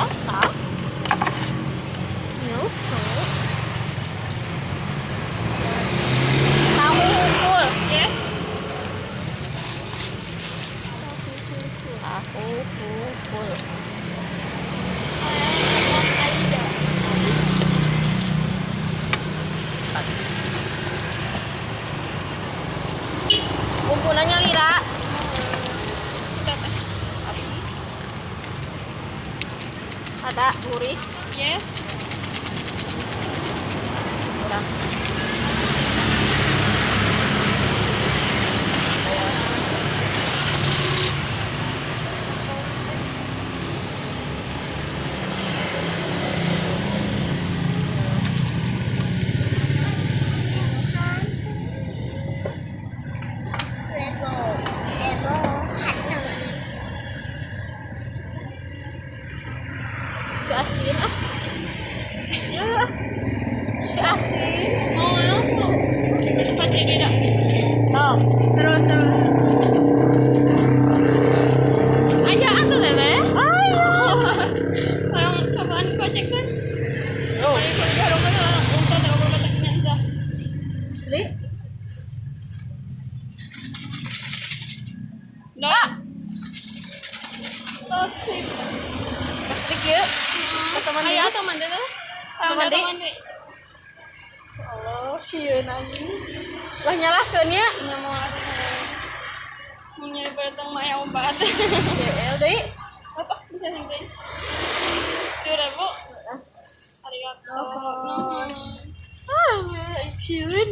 Biasa. Biasa. Tahu hukul. Yes. Tahu hukul. Aida. Kumpulannya lira. Ada gurih. Yes. Kurang. Si asin ah. Ya. Si asin. Mau langsung. Pakai tidak. Oh. Terus terus. Aja atuh teteh. Ayo. Orang cobaan kocek kan. Oh. Asli. Ah. Oh, sip. Asli kieu. Kata mandi. Aya atau mandi tuh? Mandi. Mandi. Allah, sieun anjing. Lah nyalahkeun nya. Nya mau nyari beratang maya obat. Ya deui. Apa bisa singkin? 7.000. Arigato. Ah, sieun.